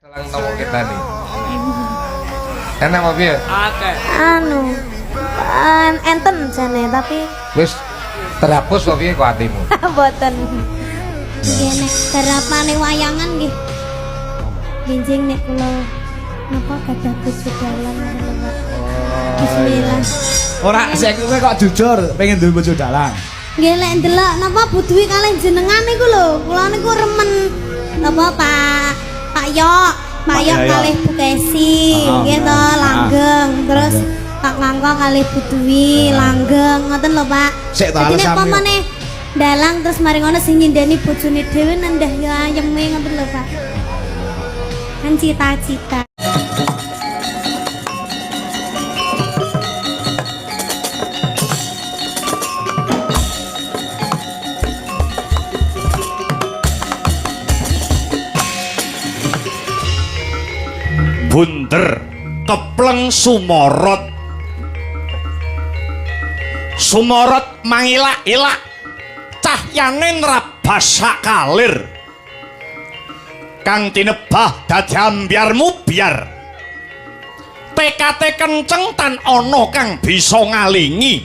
Dalang nopo kita nih? Enak apa piye? Akeh. Anu, enten jane tapi Wis terhapus apa piye kok atimu? mboten. Nggih nek garapane wayangan nggih. Benjing nek kula napa gadah bojo dalang ngoten lho, Pak. Bismillah. Ora, saiki kowe kok jujur pengen duwe bojo dalang. Nggih lek ndelok napa Bu Dwi kalih jenengan niku lho, kula niku remen napa Pak Pak Yok, Pak Pak Yok Yoyok. kalih Bu Kesi, nggih to langgeng. Terus Pak Kangko kalih Bu Dwi langgeng ngoten lho Pak. Sik to, Dadi nek alasanmu. pamane dalang terus mari ngono sing nyindeni bojone dhewe nendah ya ayeme ngoten lho Pak. Kan cita-cita. Bunder kepleng sumorot sumorot mangilak-ilak cahyane nrabas sakalir kang tinebah dadi ambyar mubyar tekate kenceng tan ana kang bisa ngalingi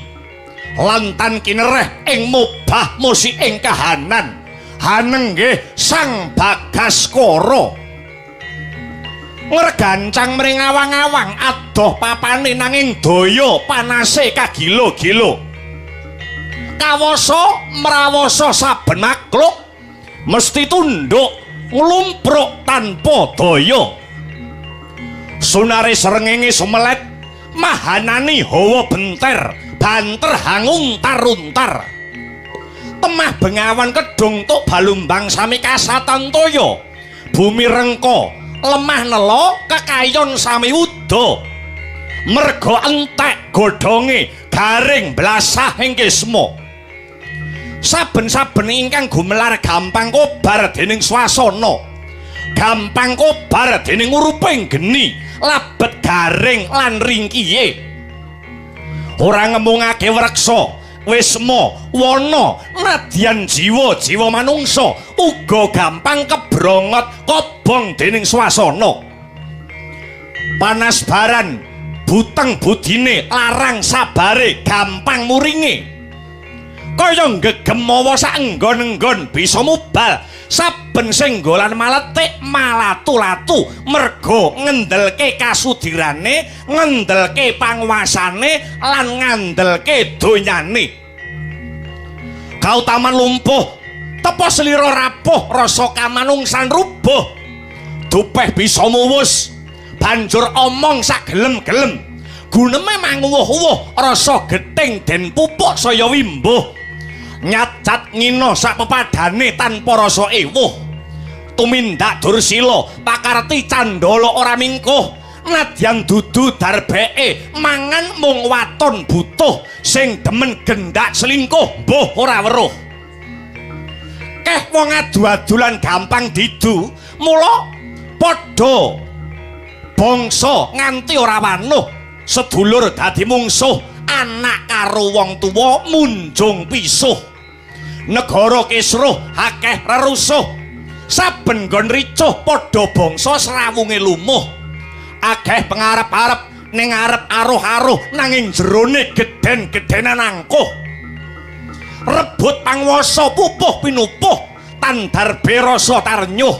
lan tan kinereh ing mubah musi ing kahanan hanenggih Sang Bagaskara ngregancang mring awang-awang adoh papane nanging daya panase kagilo-gilo kawasa mrawasa saben makhluk mesti tunduk nglumpruk tanpa daya sunare srengenge sumelet mahanani hawa benter banter hanguntar-untar temah bengawan kedung tuk balumbang sami kasatan toya bumi rengka lemah nela kekayon sami wuda merga entek godhonge garing blasah ing kisma saben-saben ingkang gumelar gampang kobar dening swasana gampang kobar dening uruping geni labet garing lan ringkiye ora ngemungake wreksa wisma wana nadyan jiwa-jiwa manungsa uga gampang kebrongot kobong dening swasana panas baran buteng budine larang sabare gampang muringe kaya nggegem mawa saenggon-enggon bisa mubal saben senggolan maletik malatu-latu merga ngendelke kasudirane ngendelke panguasane lan ngandelke donyane kautaman lumpuh tepa selira rapuh rasa kamanungsan rubuh dupeh bisa muwus banjur omong sagelem-gelem guneme manguwuh-uwuh rasa gething den pupuk saya wimbuh nyacat ngina sak pepadane tanpa rasa ewuh tumindak dursila pakarti candala ora mingkuh nadyan dudu darbeke mangan mung waton butuh sing demen gendak selingkuh mbuh ora weruh keh wong adu-adulan gampang didu mula padha bangsa nganti ora wanuh sedulur dadi mungsuh anak karo wong tuwa munjung pisuh negara kisruh akeh rerusuh saben nggon ricuh padha bangsa srawunge lumuh akeh pengarep-arep ning arep aruh-aruh nanging jerone gedhen-gedhenan angkuh rebut panguwasa pupuh pinupuh tandar rasa tarnyuh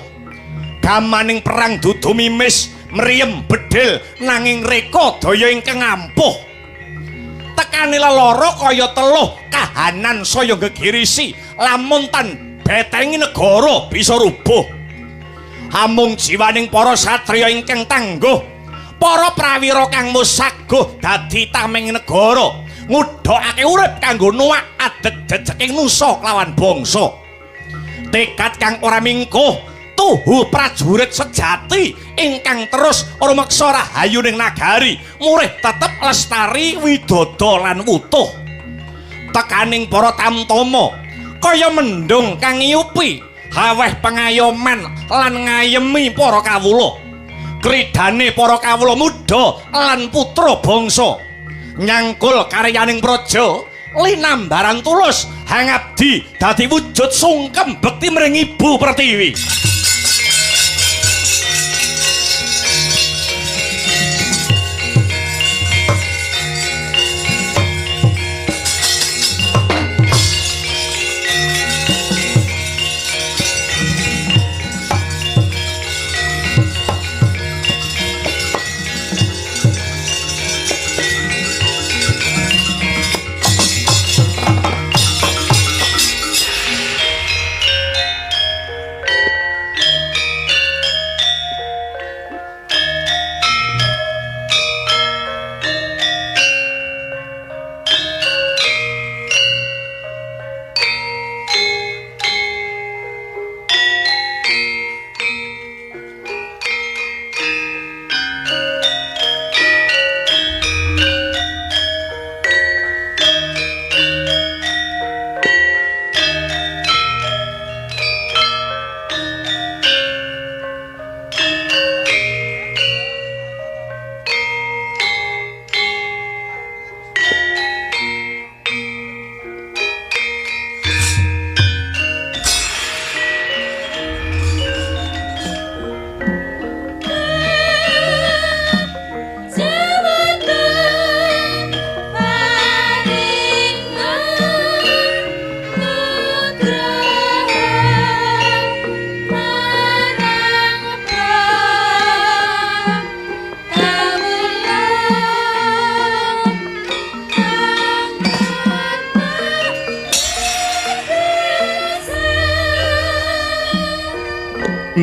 gamaning perang dudu mimis mriyem bedhil nanging reka daya ingkang ampuh tekane lelara kaya teluh kahanan saya gegirisi lamun tan betengi negara bisa rubuh amung jiwaning para satriya ingkang tangguh para prawira kang musaguh dadi tameng negara ngudhokake urip kanggo nuwak adeg jejeking nusa kelawan bangsa tekad kang ora mingkuh tuhu prajurit sejati ingkang terus rumeksa rahayuning nagari murih tetep lestari widodo lan wutuh tekaning para tamtama kaya mendung kang ngiyupi haweh pengayoman lan ngayemi para kawula kridane para kawula muda lan putra bangsa nyangkul karyaning praja linambaran tulus hangabdi dadi wujud sungkem bekti mring Ibu Pertiwi.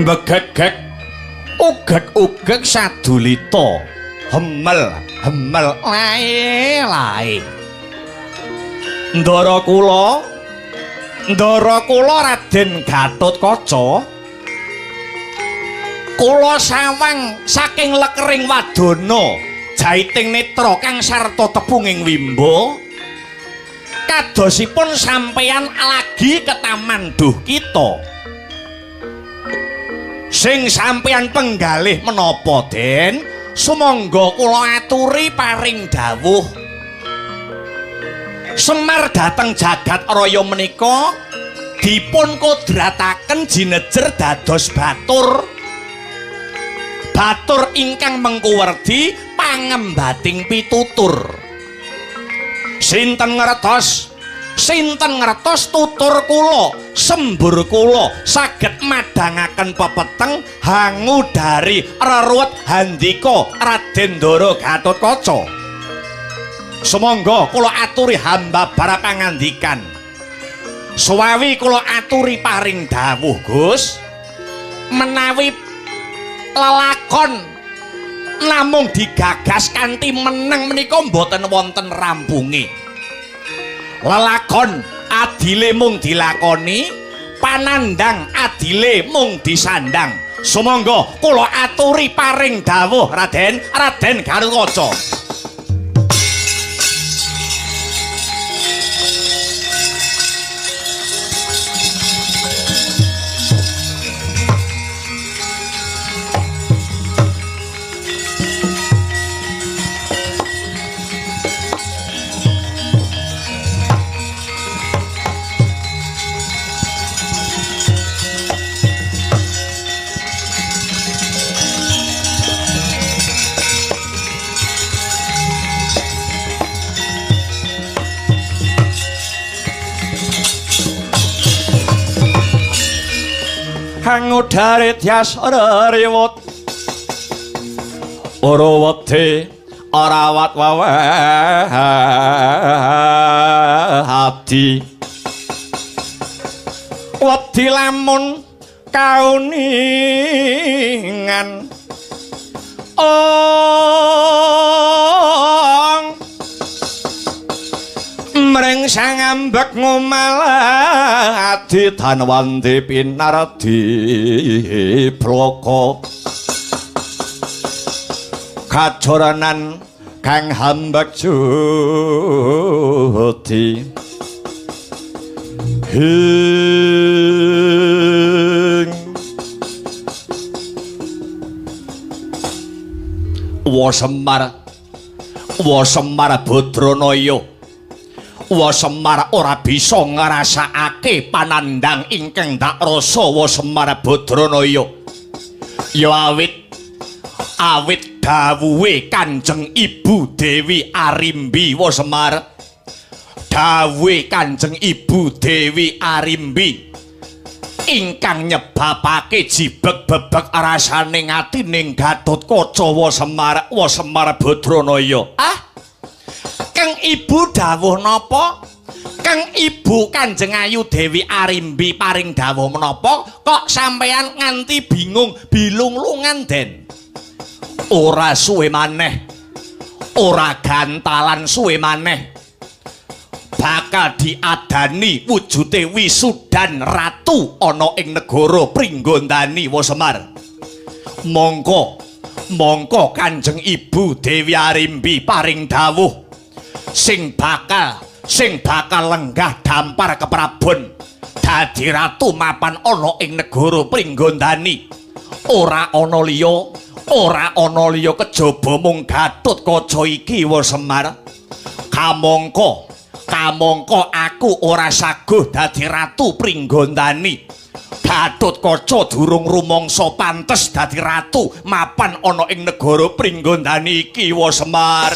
Mbegegeg ugeg-ugeg sadulita hemel hemel lae lae. Ndara kula Raden Gatotkaca kula sawang saking lekering wadana jaiting netra kang sarta tepunging wimba kadosipun sampeyan lagi ketaman duh kita. Sing sampeyan penggalih menapa Den? Sumangga kula aturi paring dawuh. Semar dhateng jagat raya menika dipun kodrataken jinejer dados batur. Batur ingkang mengkuwerdi pangembating pitutur. Sinten ngertos? Sinten ngertos tutur kula, sembur kula saged madhangaken pepeteng hangudari reruwet handika Raden Ndara Gatotkaca. Sumangga kula aturi hamba bara pangandikan. Suwawi kula aturi paring dawuh, Gus. Menawi lelakon namung digagas kanthi meneng menika mboten wonten rampunge. Lelakon adile mung dilakoni, panandhang adile mung disandang. Sumangga kula aturi paring dawuh Raden, Raden Gatotkaca. Hangudare tyas reriwut ora wedi ora wat wawadi wedi lamun kauningan ong mring sang ambek ngumaladi danwandi pinardi bloko kajoranan kang hambek judi hing Wasemar Wasemar Badranaya Wasemar ora bisa ngrasakake panandhang ingkang dak rasa Wasemar Badranaya. Ya awit awit dawuhe Kanjeng Ibu Dewi Arimbi Wasemar. Dawuhe Kanjeng Ibu Dewi Arimbi ingkang nyebabake jibeg bebek rasane atining Gatotkaca Wasemar Wasemar Badranaya. Ah, Kang Ibu dawuh napa? Kang Ibu Kanjeng Ayu Dewi Arimbi paring dawuh menapa kok sampeyan nganti bingung bilunglungan Den? Ora suwe maneh, ora gantalan suwe maneh, bakal diadani wujude wisudan ratu ana ing negara Pringgondani Wasemar. Mongko mongko Kanjeng Ibu Dewi Arimbi paring dawuh sing bakal lenggah dampar keprabon dadi ratu mapan ana ing negara Pringgondani. Ora ana liya, ora ana liya kejaba mung Gatotkaca iki Wasemar. Kamangka kamangka aku ora saguh dadi ratu Pringgondani. Gatotkaca durung rumangsa pantes dadi ratu mapan ana ing negara Pringgondani iki Wasemar.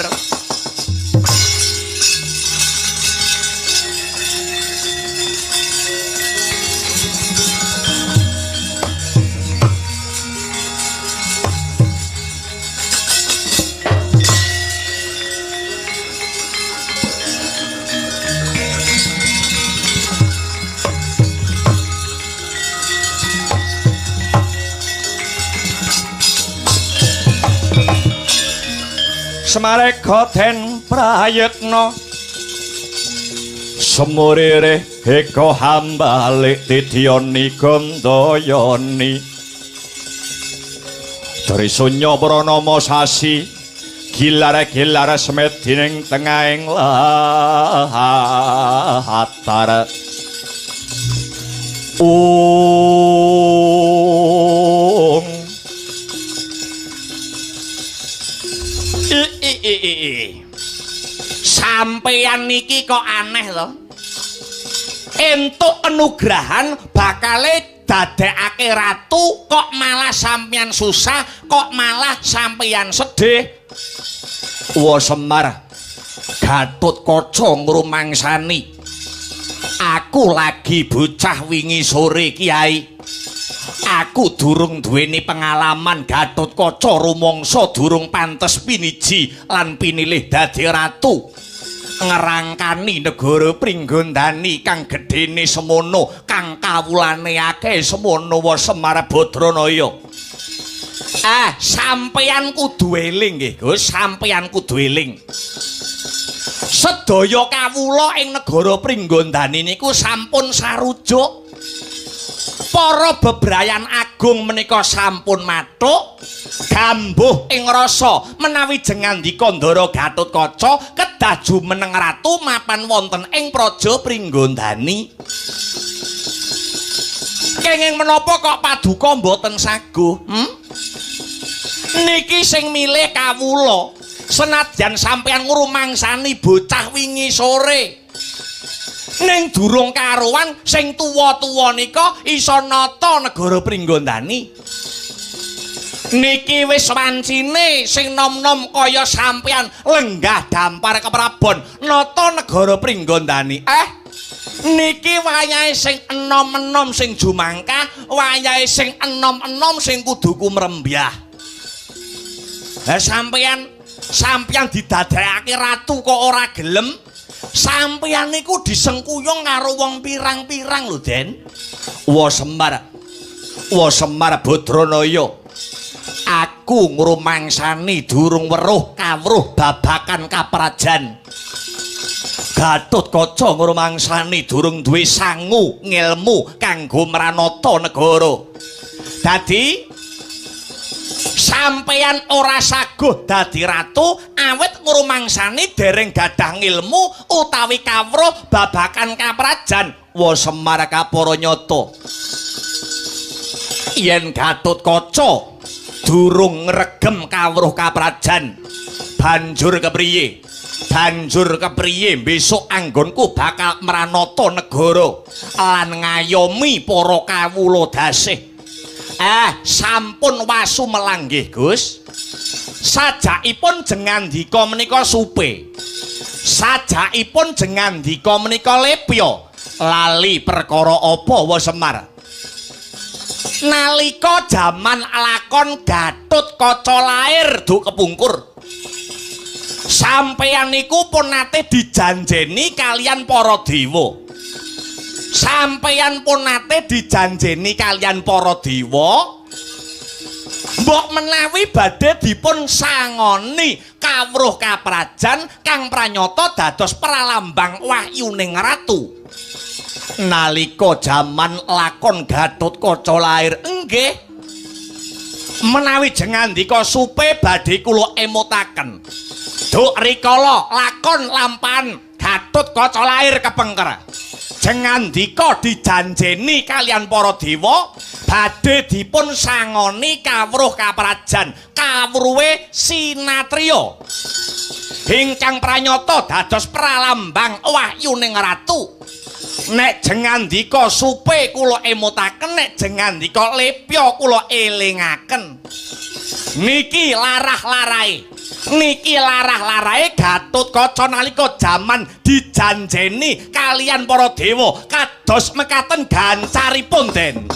Semareka den prayekna Semurire eka hambalik tidyani gandayani Trisunya pranama sasi gilar-gilar semedi ning tengahing latar. Ung I i i i. Sampeyan niki kok aneh to. Entuk anugrahan bakale dadekake ratu kok malah sampeyan susah, kok malah sampeyan sedih. Wa Semar, Gatotkaca ngrumangsani. Aku lagi bocah wingi sore, Kiai. Aku durung duweni pengalaman Gatotkaca rumangsa durung pantes piniji lan pinilih dadi ratu. Ngerangkani negara Pringgondani kang gedhene semono, kang kawulane akeh semono wa Semar Badranaya. Ah, sampeyan kudu eling nggih, Gus, sampeyan kudu eling. Sedaya kawula ing negara Pringgondani niku sampun sarujuk. Para bebrayan agung menika sampun mathuk gambuh ing rasa menawi jengandika Ndara Gatotkaca kedah jumeneng ratu mapan wonten ing praja Pringgondani. Kenging menapa kok paduka mboten saguh? Niki sing milih kawula. Senadyan sampeyan ngrumangsani bocah wingi sore, ning durung karuan sing tuwa-tuwa nika iso nata negara Pringgondani. Niki wis wancine sing nom-nom kaya sampeyan lenggah dampar keprabon nata negara Pringgondani. Niki wayahe sing enom-enom sing jumangkah, wayahe sing enom-enom sing kudu kumrembyah. Lah sampeyan didadekake ratu kok ora gelem? Sampeyan niku disengkuyung karo wong pirang-pirang lho, Den. Wa Semar. Wa Semar Badranaya. Aku ngrumangsani durung weruh kawruh babakan kaprajan. Gatotkaca ngrumangsani durung duwe sangu ngilmu kanggo mranata negara. Dadi sampeyan ora saguh dadi ratu awit ngrumangsani dereng gadah ngilmu utawi kawruh babakan kaprajan. Wa Semar kapara nyata yen Gatotkaca durung ngregem kawruh kaprajan, banjur kepriye? Banjur kepriye besok anggonku bakal mranata negara lan ngayomi para kawula dasih. Sampun wasu melanggih, Gus. Sajakipun jengandika menika supe. Sajakipun jengandika menika lepya. Lali perkara apa wa Semar? Nalika jaman lakon Gatotkaca lair duk kepungkur, sampeyan niku pun nate dijanjeni kalian para dewa. Sampeyan pun nate dijanjeni kalian para dewa mbok menawi badhe dipun sangoni kawruh kaprajan kang pranyata dados pralambang wahyuning ratu. Nalika jaman lakon Gatotkaca lair, nggih, menawi jengandika supe badhe kula emutaken. Duk rikala lakon lampahan Gatotkaca lair kepengker, jengandika dijanjeni kalian para dewa badhe dipun sangoni kawruh kaprajan kawruhe sinatriya ingkang pranyata dados pralambang wahyuning ratu. Nek jengandika supe kula emutaken, nek jengandika lepya kula elingaken. Niki larah-larahe, niki larah-larahe Gatotkaca nalika jaman dijanjeni kalian para dewa kados mekaten gancaripun, Den.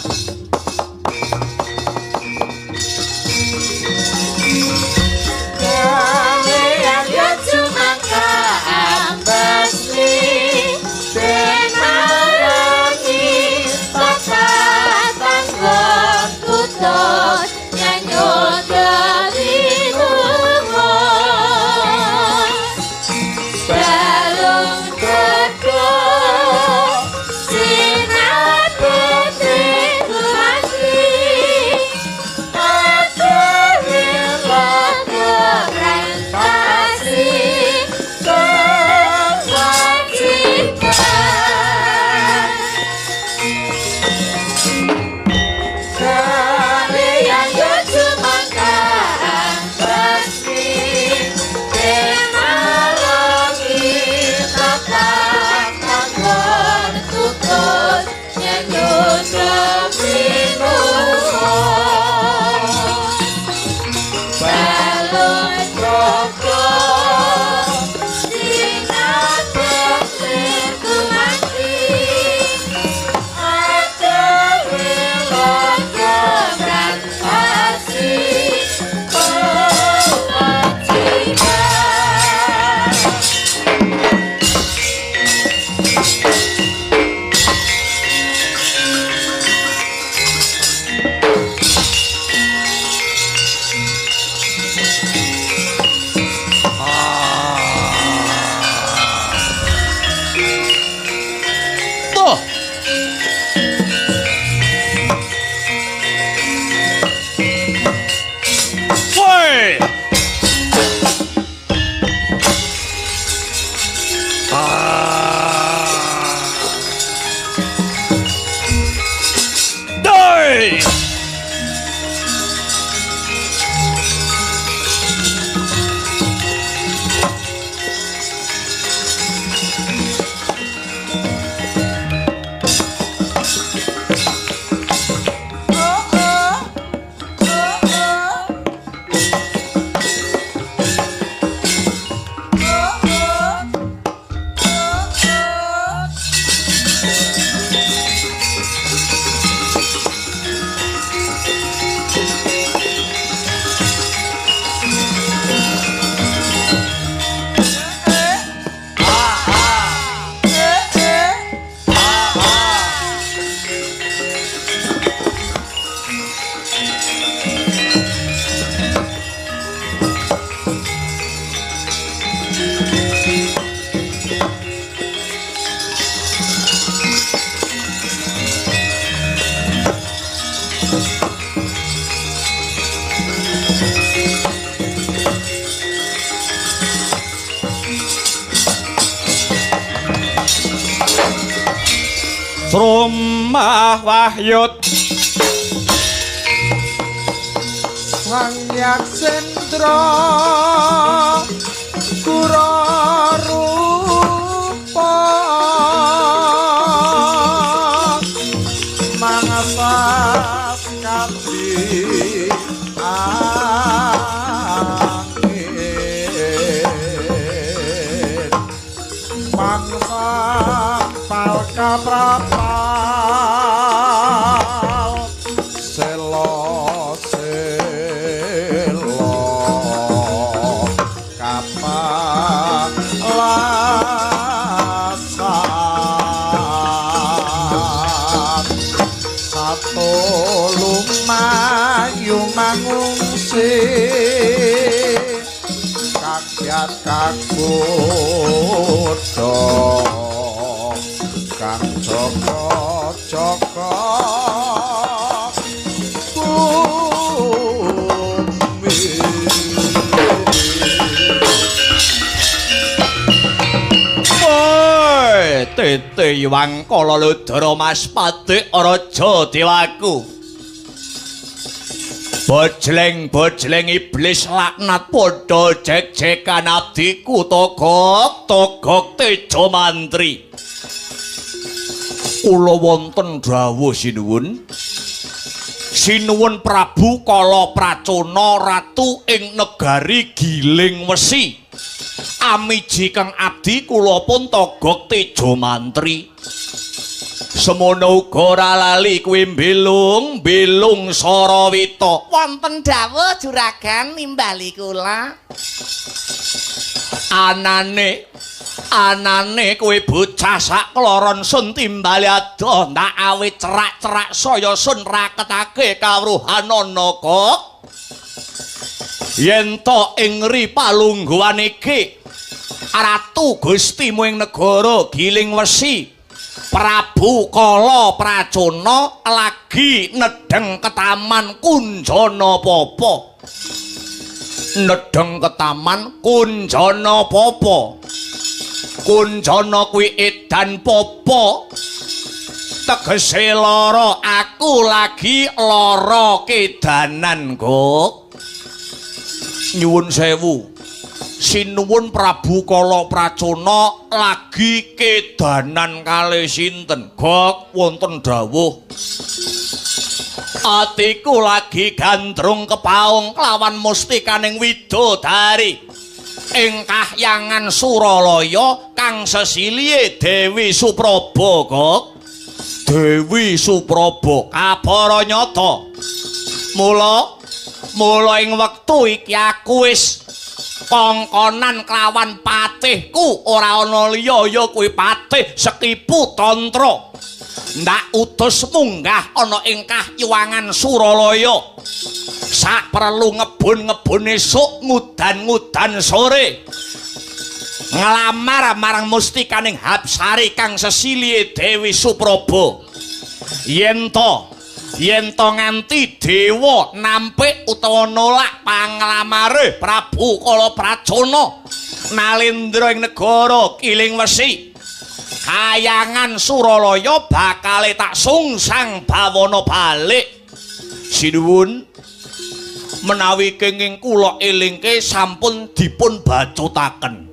Trumah wahyut Sang Yaksendra kura rupa mangasas kandi angin mangsa palkaprapal selo selo kapalasan sato lumayu mangungsi kakyat kagodha kang jaga jaga bumi. Woi, tete Iwang Kala Ludra Mas Patik Raja Dewaku. Bojleng-bojleng iblis laknat padha jek-jekan abdiku Togok, Togok Tejo Mantri. Kula wonten dawuh sinuwun. Sinuwun Prabu Kala Pracona ratu ing negari Giling Wesi. Amiji kang abdi kula pun Togok Tejo Mantri. Semono uga ora lali kuwi mbilung, bilung Sarawita. Wonten dawuh juragan nimbali kula. Anane anane kowe bocah sak kloron sun timbali adoh ndak awe cerak-cerak saya sun raketake kawruhanana kok. Yen to ing ri palungguhan iki Ratu Gustimu ing negara Giling Wesi Prabu Kala Pracona lagi nedheng ketaman Kunjana Papa. Nedheng ketaman Kunjana Papa. Kunjana kuwi edan papa. Tegese lara, aku lagi lara kedanan, Gok. Nyuwun sewu. Sinuwun Prabu Kala Pracona lagi kedanan kalih sinten? Gok, wonten dawuh. Atiku lagi gandrung kepaung kelawan mustikaning widodari ing kahyangan Suralaya kang sesilihe Dewi Supraba, Gok. Dewi Supraba kabara nyata. Mula mula ing wektu iki aku wis kongkonan kelawan patihku ora ana liya ya kuwi patih Sekipu Tantra. Ndak utus munggah ana ing kahyangan Suralaya. Sak perlu ngebun-ngebun esuk ngudan-ngudan sore. Nglamar marang mustikaning Hapsari kang sesilihe Dewi Supraba. Yen to nganti dewa nampik utawa nolak panglamare Prabu Kala Pracona nalendra ing negara Giling Wesi, kayangan Suralaya bakale tak sungsang bawana balik. Sinuwun, menawi kenging kula elingke sampun dipun bacutaken.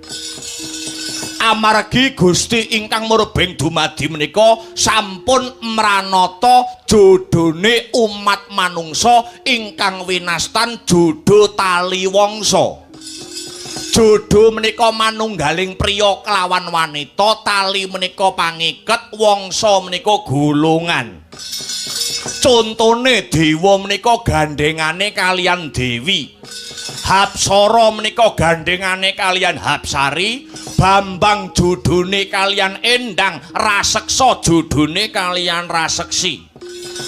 Amargi Gusti ingkang murbeng dumadi menika sampun mranata jodhone umat manungsa ingkang winastan jodho tali wangsa. Jodho menika manunggaling priya kelawan wanita, tali menika pangiket, wangsa menika golongan. Contone dewa menika gandhengane kalian dewi. Hapsara menika gandhengane kalian Hapsari, Bambang jodhone kalian Endang, Raseksa jodhone kalian Raseksi.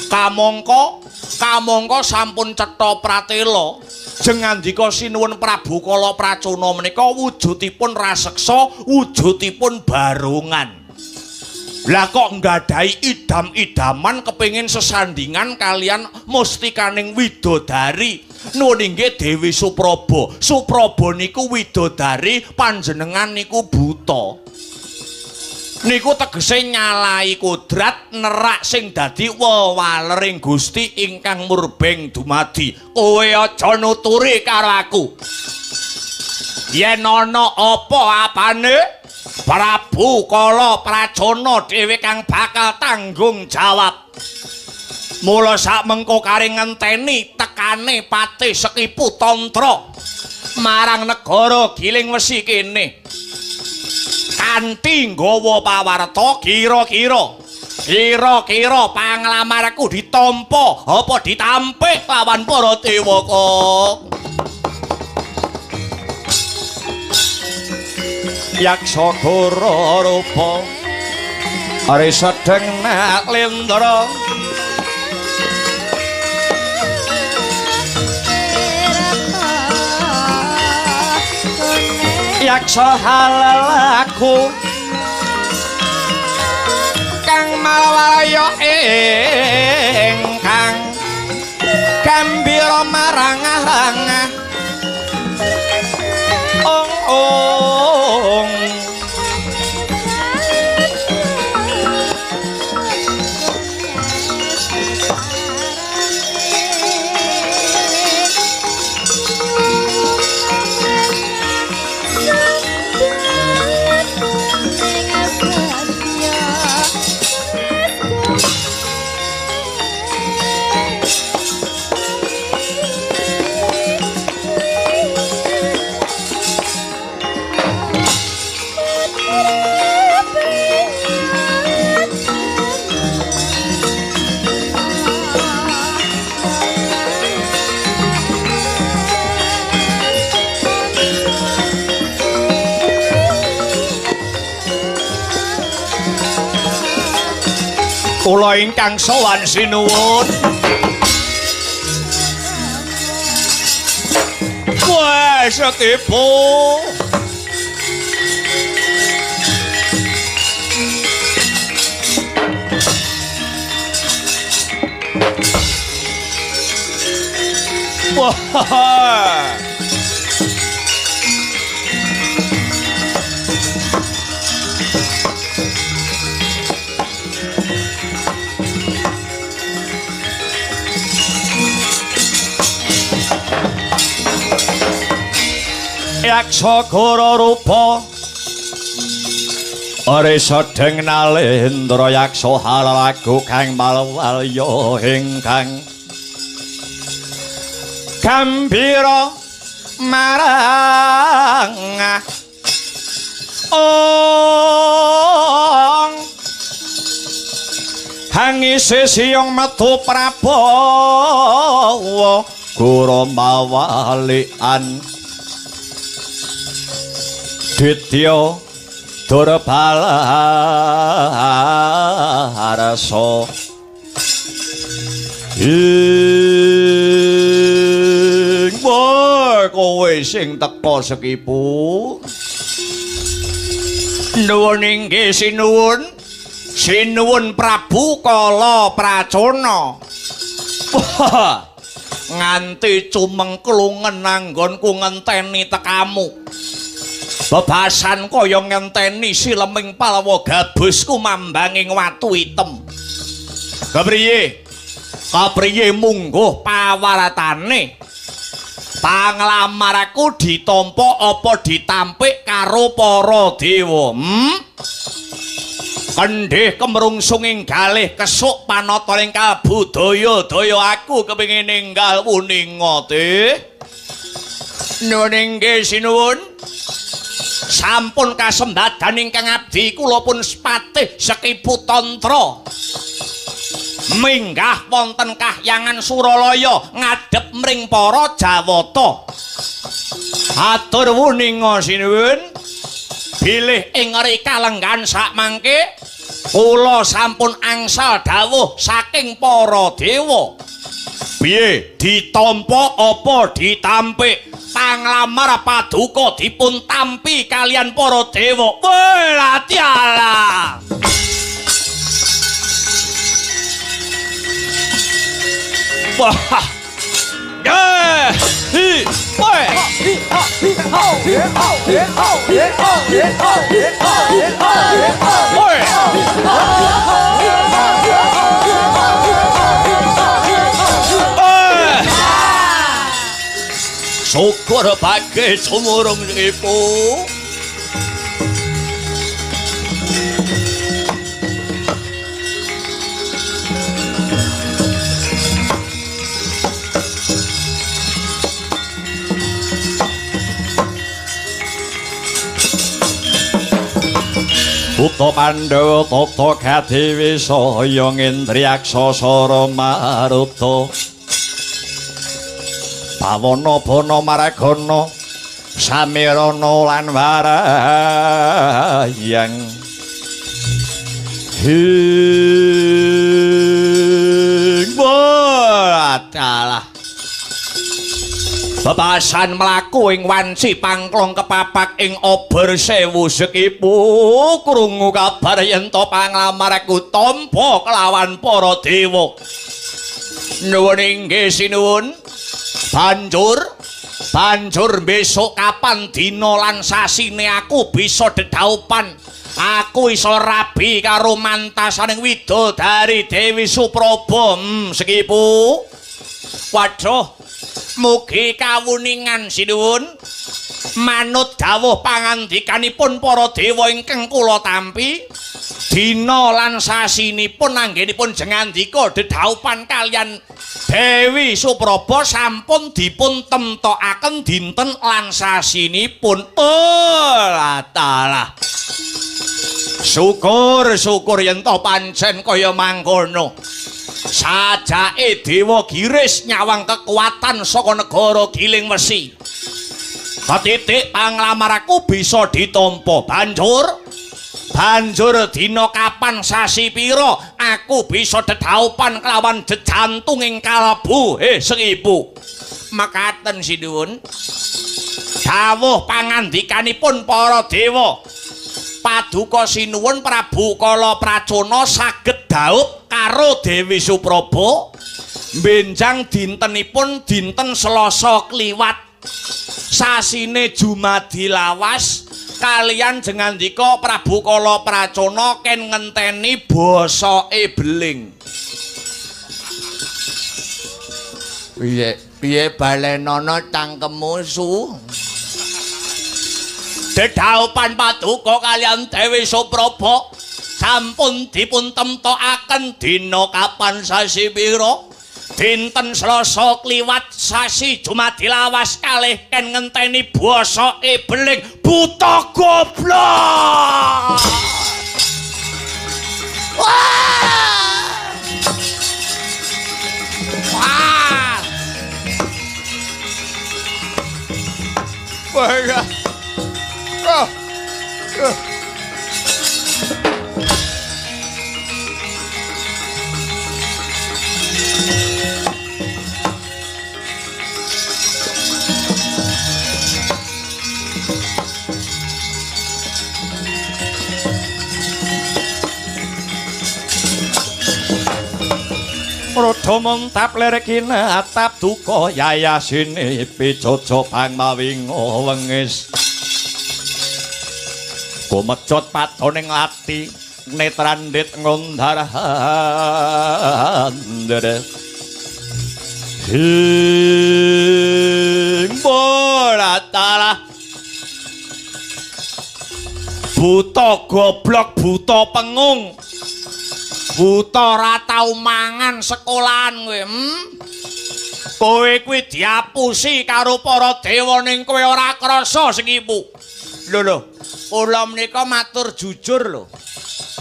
Kamangka kamangka sampun cetha pratela jeng ngandika sinuwun Prabu Kala Pracona menika wujudipun raseksa, wujudipun barongan. Lah kok nggadahi idam-idaman kepengin sesandingan kalian mustikaning widodari. Nuwun inggih Dewi Supraba. Supraba niku widodari, panjenengan niku buta. Niku tegese nyalahi kodrat nerak sing dadi wewalering Gusti ingkang murbeng dumadi. Kowe aja nuturi karo aku. Yen ana apa-apane Prabu Kala Pracona dhewe kang bakal tanggung jawab. Mula sak mengko kare ngenteni tekane Patih Sekipu Tantra marang negara Giling Wesi kene. Kanthi nggawa pawarta kira-kira panglamarku ditampa apa ditampik lawan para dewa kok. Yaksa gora rupa are sedeng nalendra yaksa halalaku kang malawaya ingkang gambira marang-arang ong ong kula ingkang sowan sinuwun. Wah, Sekipu. Wah. Yaksa gora rupa are sedeng nalendra yaksa halalaku kang malwalya ingkang gambira marang ong hangise siyong metu prabawa gora mawalian Ditya Durbalarasa ing wae kowe sing teka Sekipu. Nuwun inggih sinuwun. Sinuwun Prabu Kala Pracona. Nganti cumengklungen anggonku ngenteni tekamu. Bebasan kaya ngenteni sileming palwa gabusku mambanging watu item. Kepriye? Kepriye mungguh pawaratane? Panglamarku ditampa apa ditampik karo para dewa? Kendhih kemrungsung ing galih kesuk panata ing kalbu daya-daya aku kepengin ninggal wuninga te. Nuwun inggih sinuwun. Sampun kasembadan ingkang abdi kula pun Patih Sekipu Tantra minggah wonten kahyangan Suralaya ngadhep mring para Jawata. Atur wuninga sinuwun bilih ing rika lenggan sakmangke kula sampun angsal dawuh saking para dewa. Piye ditampa apa ditampik? Panglamar paduka dipun tampi kalian para dewa. Weh tiala. Wah. Hi. Weh. Oi. Syukur bagi sumurung ibu. Buta Pandhawa tata kadewi saya ngendriyaksa sara maruta. Bawana bana maragana samirana lan warayang. Hing wadalah. Bebasan mlaku ing wanci pangklong kepapak ing obor sewu sekipu krungu kabar yen to panglamarku tampa kelawan para dewa. Nuwun inggih sinuwun. Banjur besok kapan dina lan sasine aku bisa dedhaupan. Aku iso rabi karo mantasaning widodari Dewi Supraba. Sekipu. Waduh, mugi kawuningan sinuwun. Manut dawuh pangandikanipun para dewa ingkang kula tampi, dina lan sasinipun anggenipun jengandika dedhaupan kaliyan Dewi Supraba sampun dipun temtokaken dinten lan sasinipun. Oh, latalah. Syukur-syukur yen to pancen kaya mangkono. Sajake Dewa Giris nyawang kekuatan saka negara Giling Wesi. Ketitik panglamaraku bisa ditampa. Banjur dina kapan sasi pira aku bisa dedhaupan kelawan jejantung ing kalebu. Sekipu. Mekaten sinuwun. Dawuh pangandikanipun para dewa. Paduka sinuwun Prabu Kala Pracona saged dhaup karo Dewi Supraba benjang dintenipun dinten Selasa kliwat. Sasine Jumadi lawas kaliyan jengandika Prabu Kala Pracona ken ngenteni bosoke beling. Piye piye balenono cangkemmu su? Dedhaupan paduka kaliyan Dewi Supraba sampun dipun temtokaken dina kapan sasi pira? Dinten Selasa kliwat sasi Jumadi lawas kalih ken ngenteni bosoke beling. Buta goblok. Wah. Wah. Wah. Ah. Rada mentap lir kinatap duka yayasine pijojo pangmawinga wengis. Kumecot patoning lati netrandhit ngundar handere. Hing bolatala. Buta goblok buta pengung. Buta ora tau mangan sekolahan kowe. Kowe kuwi diapusi karo para dewa ning kowe ora krasa sekipu. Lho lho, kula menika matur jujur lho.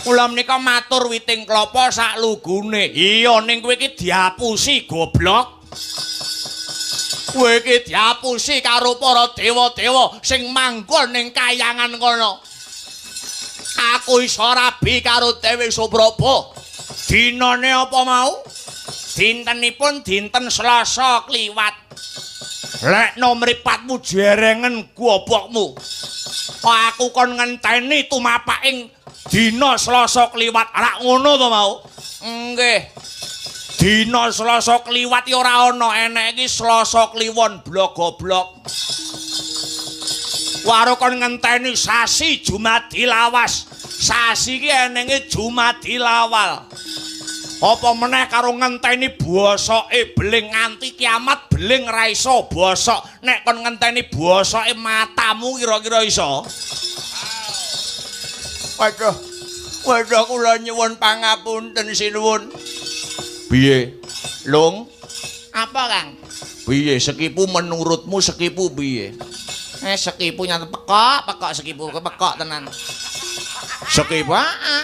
Kula menika matur witing klapa sak lugune. Iya ning kowe iki diapusi goblok. Kowe iki diapusi karo para dewa-dewa sing manggon ning kayangan kono. Aku iso rabi karo Dewi Supraba. Dinane apa mau? Dintenipun dinten Selasa kliwat. Lekno mripatmu jerengen gobokmu. Aku kon ngenteni tumapaking dina Selasa kliwat. Rak ngono to mau? Nggih. Dina Selasa kliwat ya ora ana, enek iki Selasa Kliwon blok goblok. Waro kon ngenteni sasi Jumadi lawas. Sasi iki enenge Jumadi lawal. Apa meneh karo ngenteni bosoke beling nganti kiamat beling ra iso bosok. Nek kon ngenteni bosoke matamu kira-kira iso. Waduh. Waduh kula nyuwun pangapunten sinuwun. Piye? Lung? Apa, Kang? Piye sekipu menurutmu sekipu piye? Sekipu nyata pekok, pekok sekipu, pekok tenan. Sekipu? Heeh.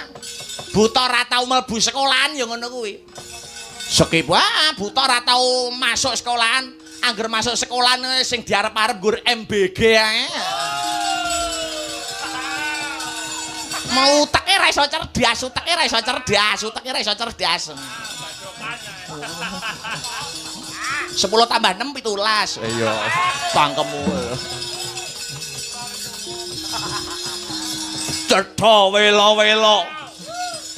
Buta ora tau mlebu sekolahan ya ngono kuwi. Sekipu? Heeh, buta ora tau masuk sekolahan. Angger masuk sekolahan sing diarep-arep nggur MBG ae. Mau uteke ra iso cerdas, uteke ra iso cerdas, uteke ra iso cerdas. 10 tambah 6 17. Iya, tangkemmu. Cetha wela-wela.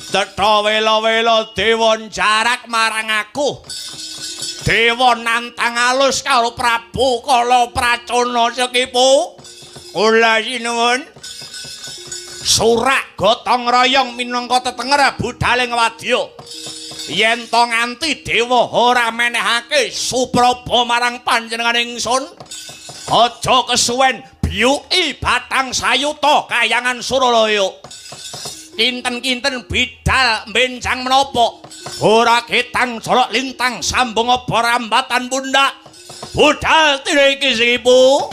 Cetha wela-wela dewa jarak marang aku. Dewa nantang alus karo Prabu Kala Pracona Sekipu. Kula sinuwun. Surak gotong royong minangka tetenger budaling wadya. Yen to nganti dewa ora menehake supraba marang panjenengan ingsun, aja kesuwen biyuki batang sayuta kayangan Suralaya. Kinten-kinten bidal mbenjang menapa ora ketang jolok lintang sambung apa rambatan pundak. Budal tine iki Sekipu.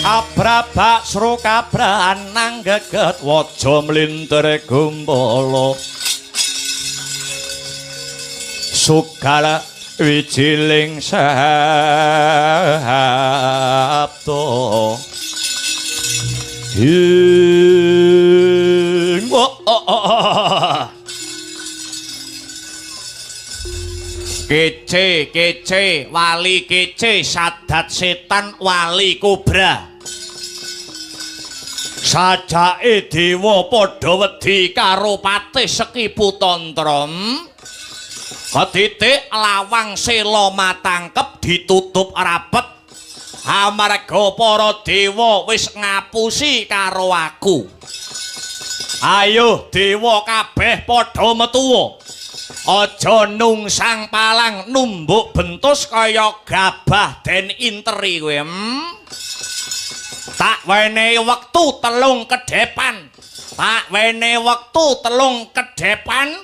Abrabak sro kabran nang geget waja mlintir gumpala sugala wijiling sabda ing kece kece wali kece sadat setan wali kobra sajake dewa padha wedi karo patih Sekipu Tantram. Ketitik lawang sela matangkep ditutup rapet. Amarga para dewa wis ngapusi karo aku. Ayo dewa kabeh padha metuwa. Aja nungsang palang numbuk bentus kaya gabah den interi kowe. Tak wenehi wektu 3 kedhepan. Tak wenehi wektu 3 kedhepan.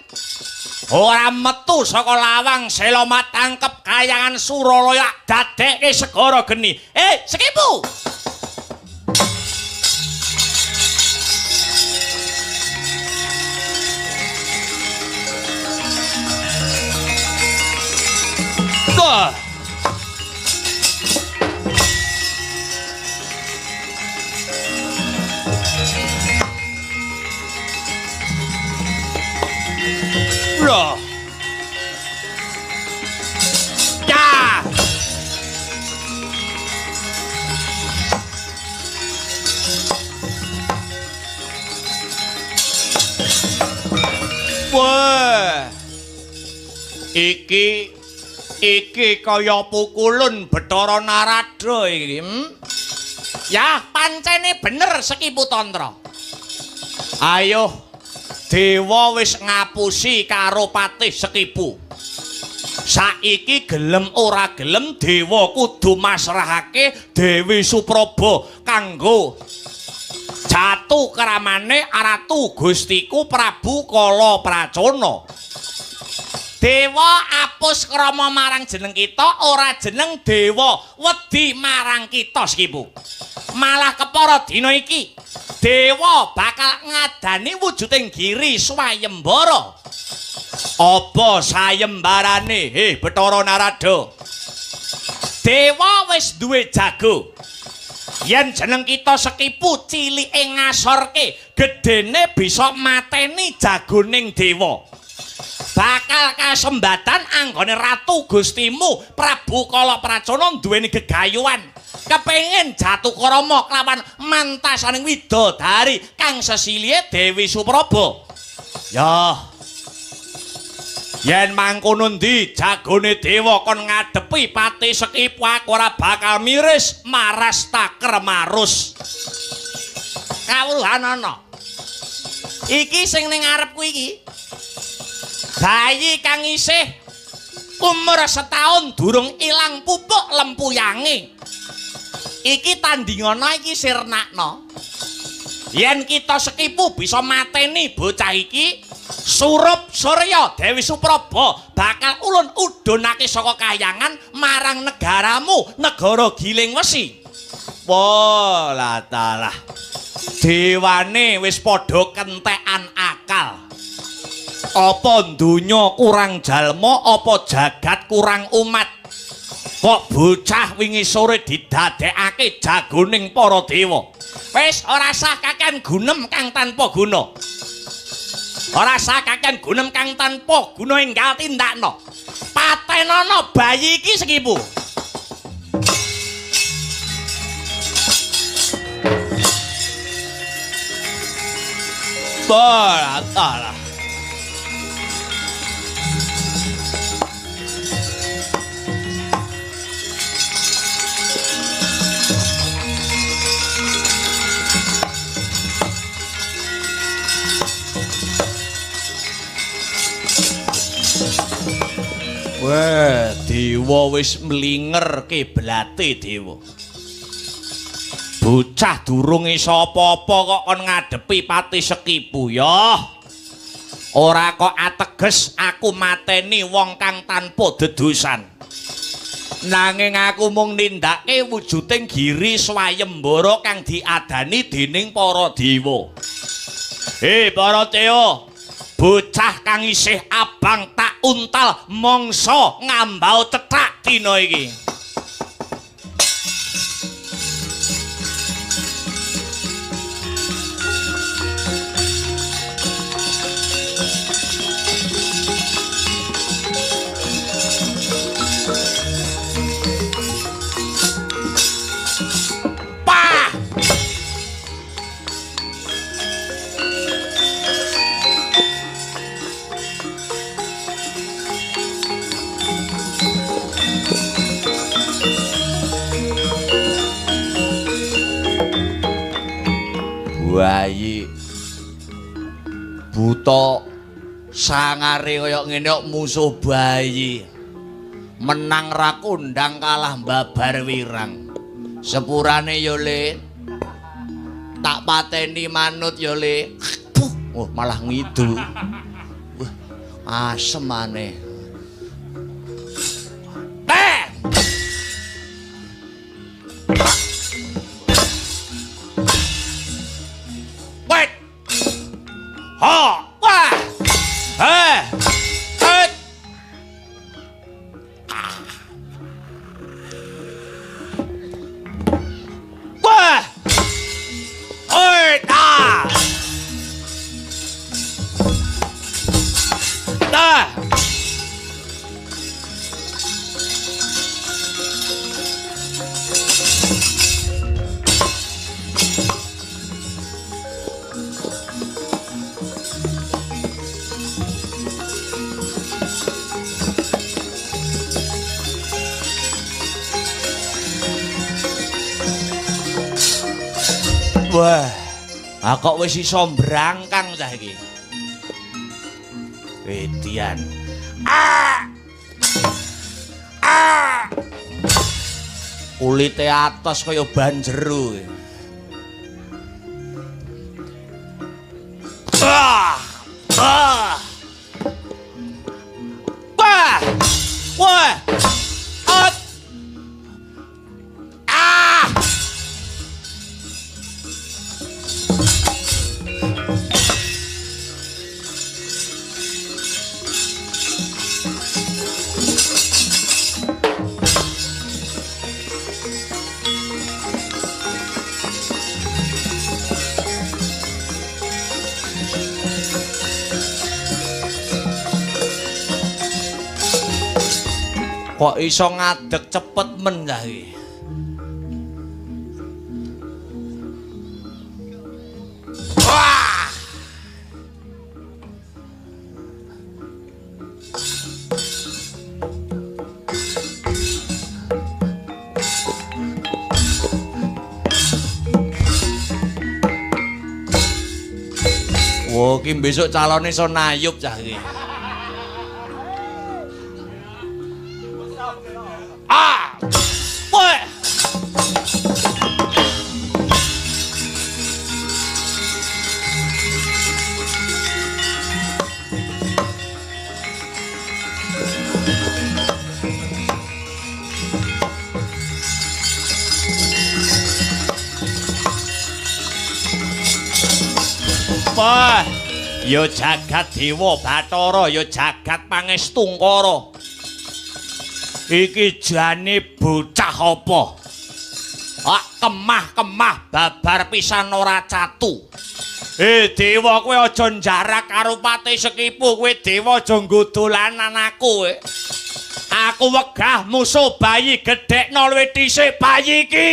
Ora metu saka lawang sela matangkep kayangan Suralaya dadekke segara geni. Sekipu. Wah. Loh. Ya. Wah. Iki kaya pukulun Bathara Narada iki. Ya, pancene bener Sekipu Tantra. Ayo, dewa wis ngapusi karo Patih Sekipu. Saiki gelem ora gelem dewa kudu masrahake Dewi Supraba kanggo jatuh keramane Ratu Gustiku Prabu Kala Pracona. Dewa apus krama marang jeneng kita, ora jeneng dewa wedi marang kita Sekipu. Malah kepara dina iki dewa bakal ngadani wujuding giri swayembara. Apa sayembarane, he Bathara Narada? Dewa wis duwe jago. Yen jeneng kita Sekipu cilike ngasorke, gedene bisa mateni jagoning dewa. Bakal kasembatan anggone Ratu Gustimu Prabu Kala Pracona duweni gegayuhan kepengin jatuh krama kelawan mantasaning widodari kang sesilihe Dewi Supraba. Ya, yen mangkono ndi jagone dewa kon ngadepi Patih Sekipu aku ora bakal miris maras taker marus. Kawruhanana iki sing ning ngarepku iki bayi kang isih umur setahun durung ilang pupuk lempuyange. Iki tandingana iki sirnakno. Yen kita Sekipu bisa mateni bocah iki, surup surya Dewi Supraba bakal ulun udunake saka kayangan marang negaramu, negara Giling Wesi. Wah, latalah. Dewane wis padha kentekan akal. Apa donya kurang jalma, apa jagat kurang umat? Kok bocah wingi sore didadekake jagoning para dewa? Wis ora sah kakean gunem kang tanpa guna. Ora sah kakean gunem kang tanpa guna enggal tindakno. Patenono bayi iki Sekipu. Balah. Wah, dewa wis mlinger kiblate dewa. Bocah durung iso apa-apa kok kon ngadepi Patih Sekipu ya. Ora kok ateges aku mateni wong kang tanpa dedosan. Nanging aku mung nindakake wujuding giri swayembara kang diadani dening para dewa. Hei para dewa, bocah kang isih abang tak untal mangsa ngambau cethak dina iki. Pah! Buta sangare kaya ngene kok musuh bayi. Menang ra kondang kalah babar wirang. Sepurane ya Le. Tak pateni manut ya Le. Oh, malah ngidu. Wah, asem aneh. Teh. Wait. Ha. Wah. Eh. Eh. Wah. Oi, ah. Dah. Wah, ah kok wis iso mbrangkang cah iki. Edian. Ah! Ah! Kulite atos kaya ban jero. Ah! Ah! Wah! Wah! At! Ah! Kok iso ngadeg cepet men cah iki. Wah! Wah, iki besok calone iso nayub cah iki. Ah! Wah! Wah, ya jagat dewa Bathara, ya jagat Pangestungkara. Iki jane bocah apa? Ah, kemah-kemah babar pisan ora catu. Eh dewa, kowe aja njarak karo Patih Sekipu, kowe dewa aja nggo dolanan aku kowe. Aku wegah musuh bayi gedhekno luwih dhisik bayi iki.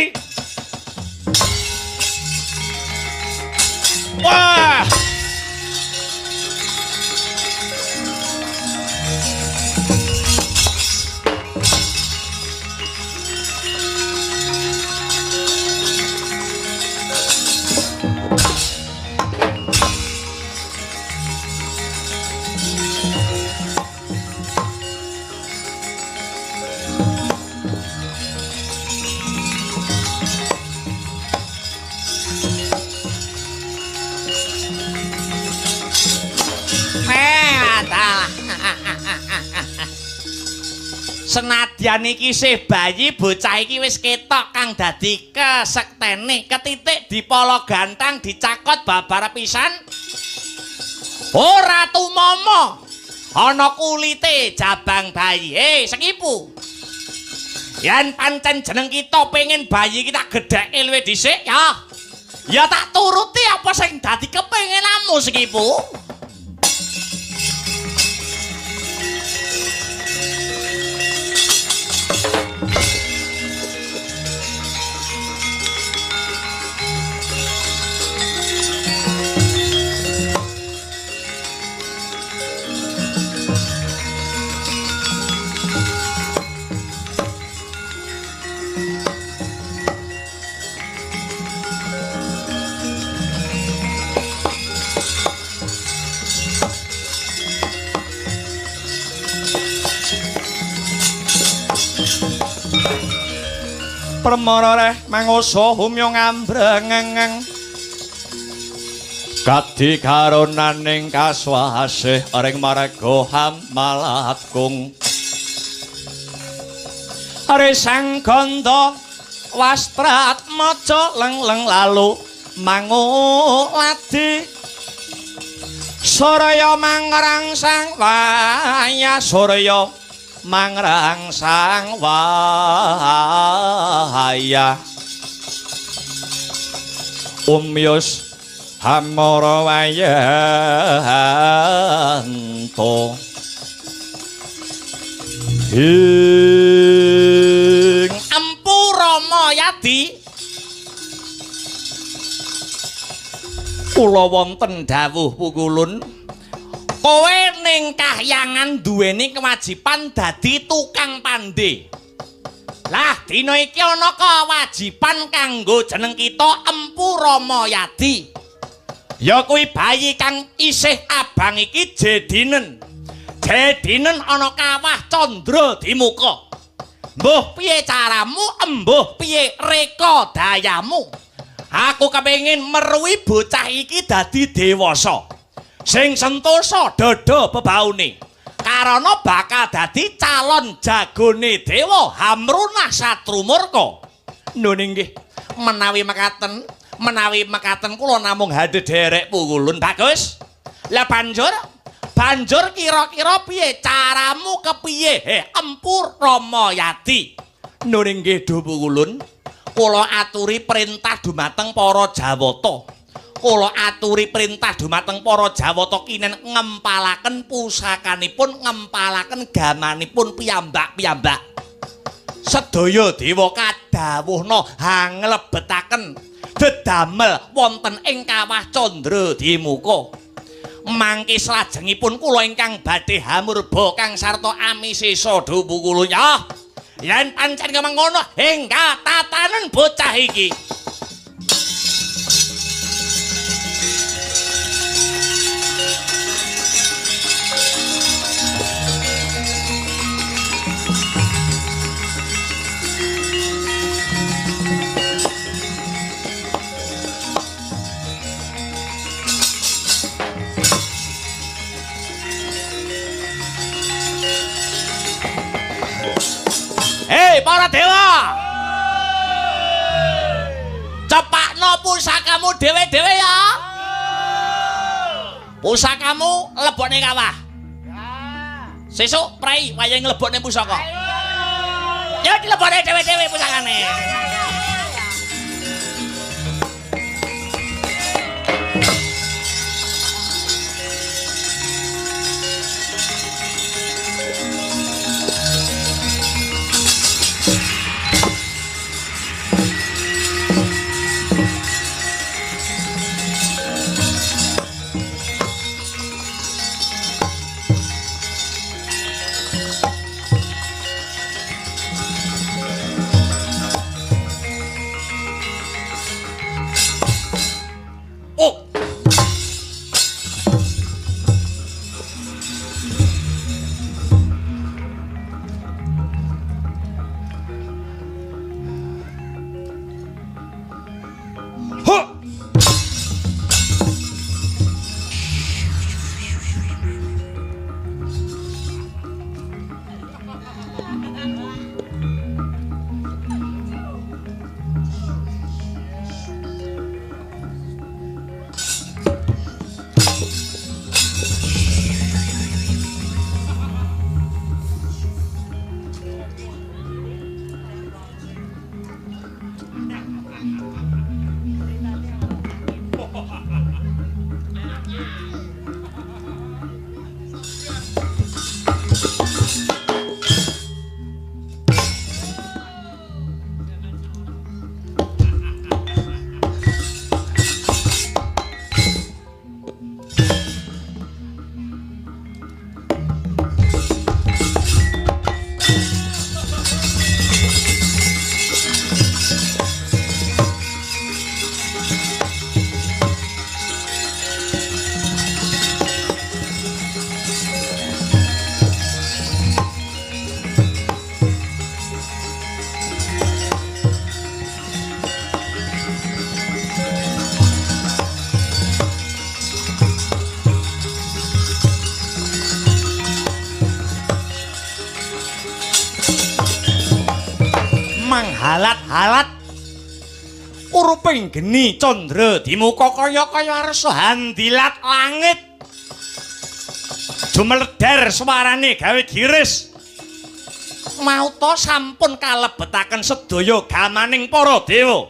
Wah! Senadyan iki isih bayi, bocah iki wis ketok kang dadi kesektene, ketitik dipala gantang dicakot babar pisan. Ora tumama ana kulite jabang bayi. Sekipu. Yen pancen jeneng kita pengen bayi iki tak gedheke luwih dhisik ya. Ya tak turuti apa sing dadi kepengenanmu Sekipu. Permara reh mangoso humyo ngambrengeng. Kadi karonaning kaswasih ring marga hamalatkung. Resang ganda wastratmaja leng-leng lalu manguladi. Surya mangrangsang waya surya mangrangsang waya. Umyus hamara wayanto. Ing Empu Rama Yadi, kula wonten dawuh pukulun, kowe ning kahyangan duweni kewajiban dadi tukang pandhe. Lah dina iki ana kewajiban kanggo jeneng kita Empu Rama Yadi. Ya kuwi bayi kang isih abang iki jedinen. Jedinen ana kawah Candra Dimuka. Mbuh piye caramu, embuh piye reka dayamu. Aku kepengin meruhi bocah iki dadi dewasa. Sing sentosa dada bebaune. Karana bakal dadi calon jagone dewa Hamrunah Satrumurka. Nun inggih, menawi mekaten, menawi mekaten kula namung hadhedherek pukulun. Bagus. Lah banjur banjur kira-kira piye caramu kepiye? He Empu Rama Yadi. Nun inggih duh pukulun, kula aturi perintah dumateng para Jawata. Kula aturi perintah dumateng para Jawata kinen ngempalaken pusakanipun, ngempalaken gamanipun piyambak-piyambak. Sedaya dewa kadhawuhna hanglebetaken dedamel wonten ing kawah Candra Dimuka. Mangke salajengipun kula ingkang badhe hamurba kang sarta amisesa dupu kula. Ya, yen pancen kemengkono hingga tatanen bocah iki. Hei para dewa, cepakno pusakamu dhewe-dhewe ya. Pusakamu lebokne kawah. Sesuk prei wayahe nglebokne pusaka. Ya dilebokne dhewe-dhewe pusakane. halat-halat. Uruping geni candra dimuka kaya-kaya arsa handilat langit. Jumeleder suarane gawe giris. Mauta sampun kalebetaken sedaya gamaning para dewa.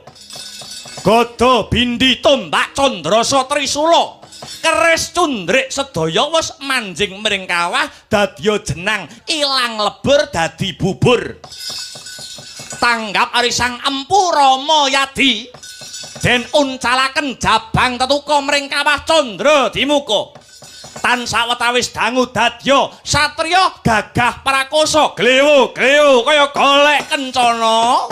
Gada bindi tombak candrasa trisula keris cundrik sedaya wis manjing mring kawah dadya jenang ilang lebur dadi bubur. Tanggap ari Sang Empu Rama Yadi den uncalaken jabang tetuka mring kawah candra dimuka. Tan sawetawis dangu dadya satriya gagah prakosa glewo-glewo kaya golek kencana.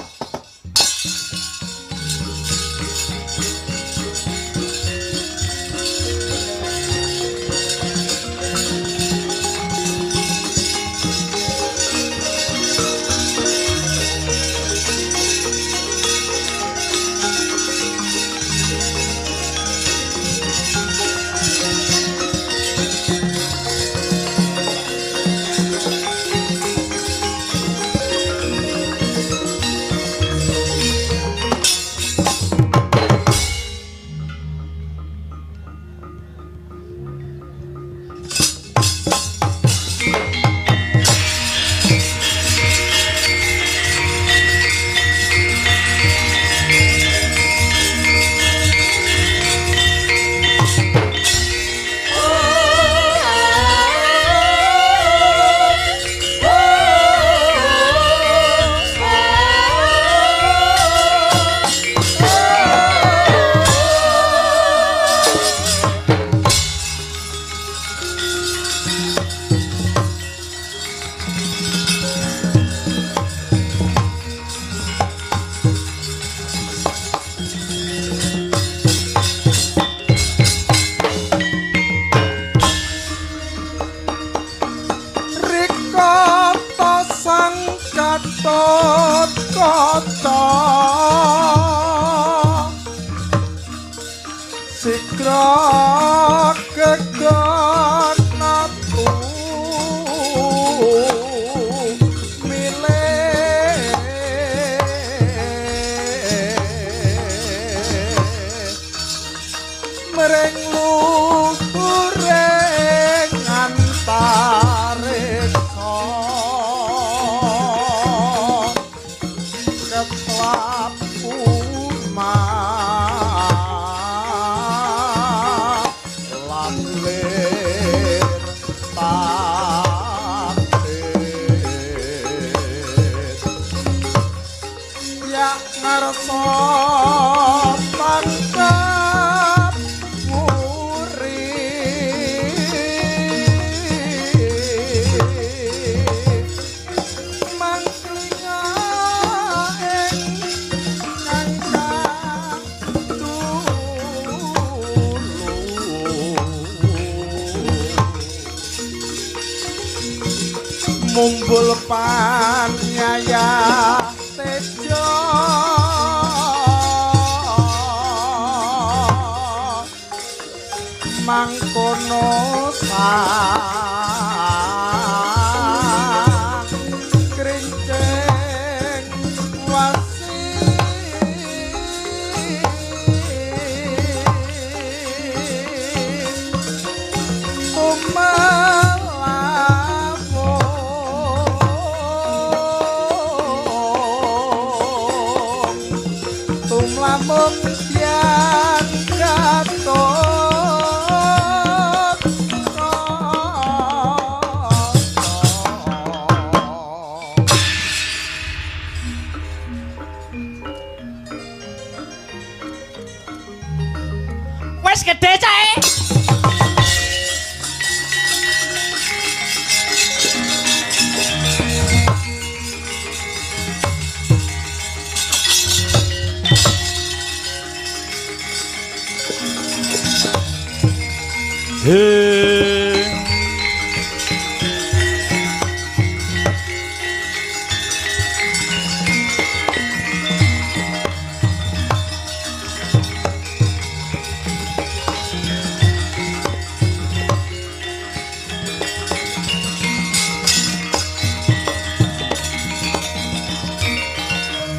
Sigra gegon natu milih mring luhure antariksa ketlap tangkap wuri mangklinga ing kangkang tulu mumbul panyaya tejo mangkono sang krincing wasi tumlamun tumlamun tiang gatot. Wes gede cae.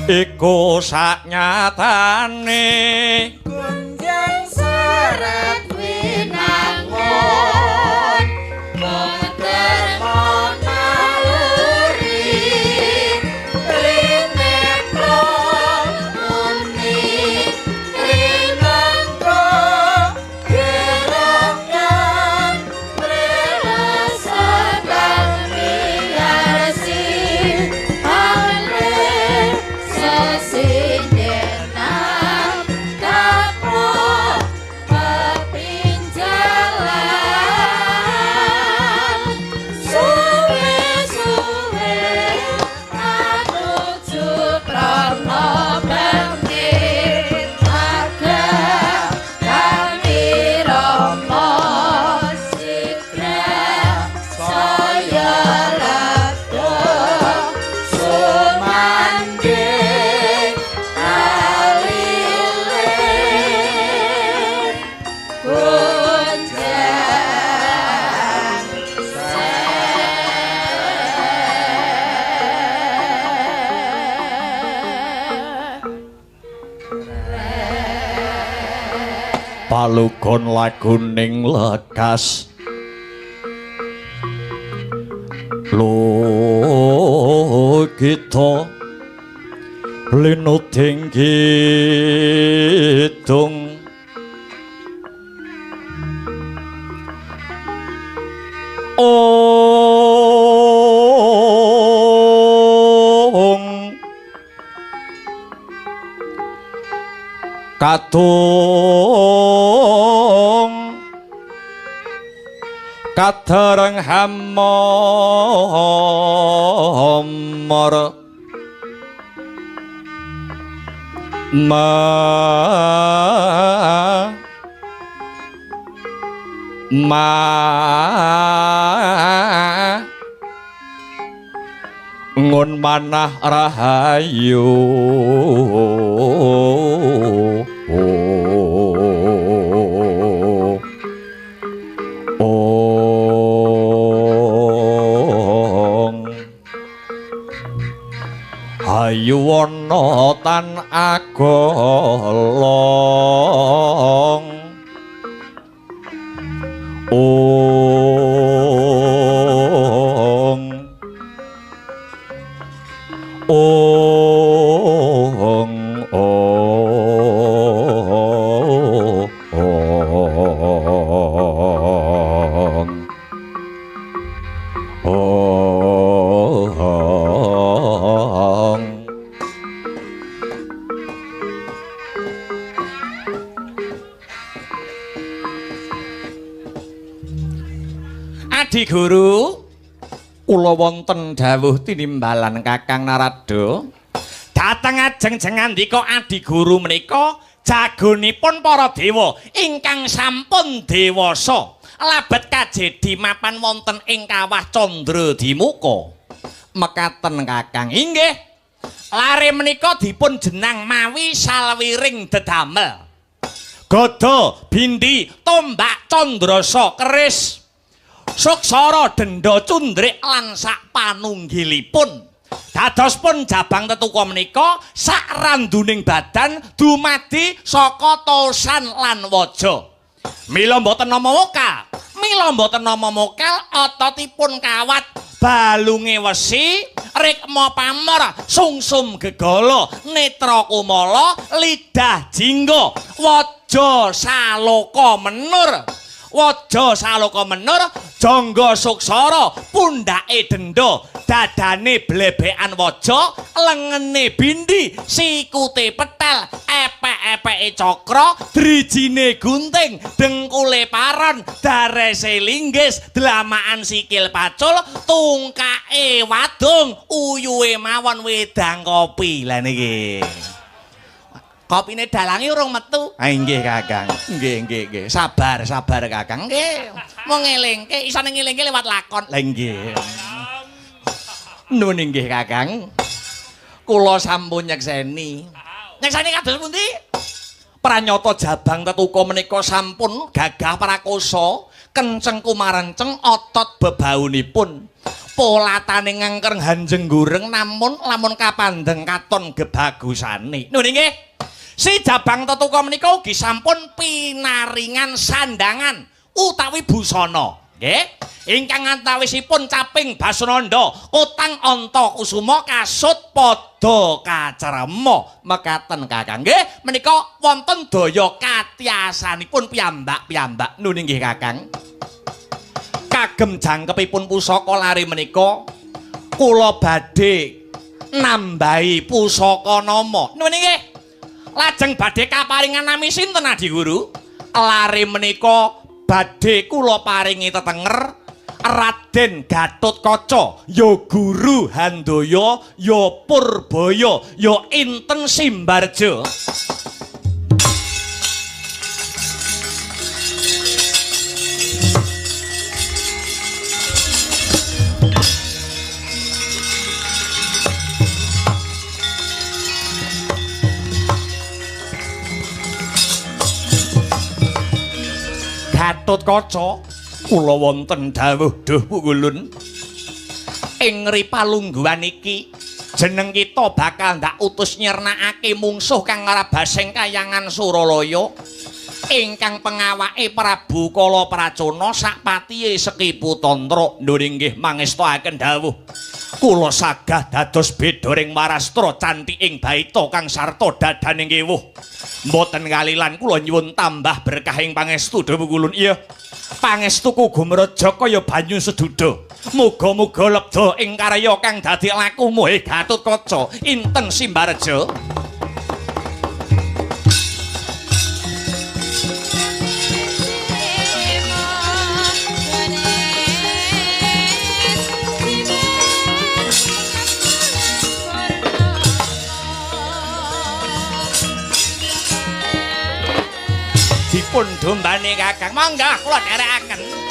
Iku saknyatane gunjang seret winangun muter naluri trinetro muni trinangka gerongan prelasakan miyarsi ale sesindenan kapok pepinjalan suwe-suwe anuju prana bangkit aga kami rama sigra saya lega sumanding alile gunjang Palugon laguning lekas logita linuding kidung ong katung kadereng hamor ma ma ngun manah rahayu ong hayu wana tan agolong ong ong ong ong. Adi Guru, kula wonten dawuh tinimbalan Kakang Narada. Dhateng ajeng jengandika Adi Guru menika jagonipun para dewa ingkang sampun dewasa labet kajedi mapan wonten ing kawah Candra Dimuka. Mekaten Kakang, inggih. Lare menika dipun jenang mawi salwiring dedamel. Gada, bindi, tombak candrasa, keris, suksara, denda, cundrik lan sak panunggilipun. Dadospun jabang tetuka menika sak randuning badan dumadi saka tosan lan waja. Mila mboten nama wokal, mila mboten nama mokal, ototipun kawat, balunge wesi, rikma pamor, sungsum gegala, netra kumala, lidah jingga, waja saloka menur. Waja saloka menur, jangga suksara, pundhake denda, dadane blebekan waja, lengene bindi, sikute petel, epek-epeke cakra, drijine gunting, dengkule paron, darese linggis, dlamakan sikil pacul, tungkake wadung, uyuhe mawon wedang kopi. Lah niki kopine dalange urung metu. Ha inggih Kakang. Nggih nggih nggih. Sabar sabar Kakang. Nggih. Mung ngelingke, isane ngelingke lewat lakon. Lah nggih. Nuwun inggih Kakang. Kula sampun nyekseni. Nyekseni kados pundi? Pranyata jabang tetuka menika sampun gagah prakosa, kenceng kumarenceng otot bebaunipun. Polatane ngangker hanjeng gureng namun lamun kapandheng katon gebagusane. Nuwun nggih. Si Jabang Tetuka menika ugi sampun pinaringan sandangan utawi busana. Nggih. Ingkang antawisipun caping Basunanda, kotang anta kusuma kasut padha kacerema. Mekaten Kakang nggih, menika wonten daya katiasanipun piyambak-piyambak. Nuwun nggih Kakang. Kagem jangkepipun pusaka lare menika kula badhe nambahi pusaka nama. Nuwun nggih. Lajeng badhe kaparingan nami sinten Adi Guru? Lare menika badhe kula paringi tetenger Raden Gatotkaca, ya Guru Handaya, ya Purbaya, ya Inten Simbarja. Gatotkaca, kula wonten dawuh duh pungulun. Ing ripalungguhan iki jeneng kita bakal ndak utus nyirnakake mungsuh kang ngrabasing kayangan Suralaya ingkang pengawake Prabu Kala Pracona sakpatihe Sekipu Tantra. Ndhuwur inggih mangestakaken dawuh. Kula sagah dados bedoring warastra canthiking baita kang sarta dadaning kewuh. Mboten kalilan kula nyuwun tambah berkahing pangestu duh pungulun. Iya. Pangestuku gumreja kaya banyu seduda. Muga-muga lebda ing karya kang dadi laku mohe Gatotkaca Inten Simbarja. Dipun dombane Kakang, monggo kula dherekaken.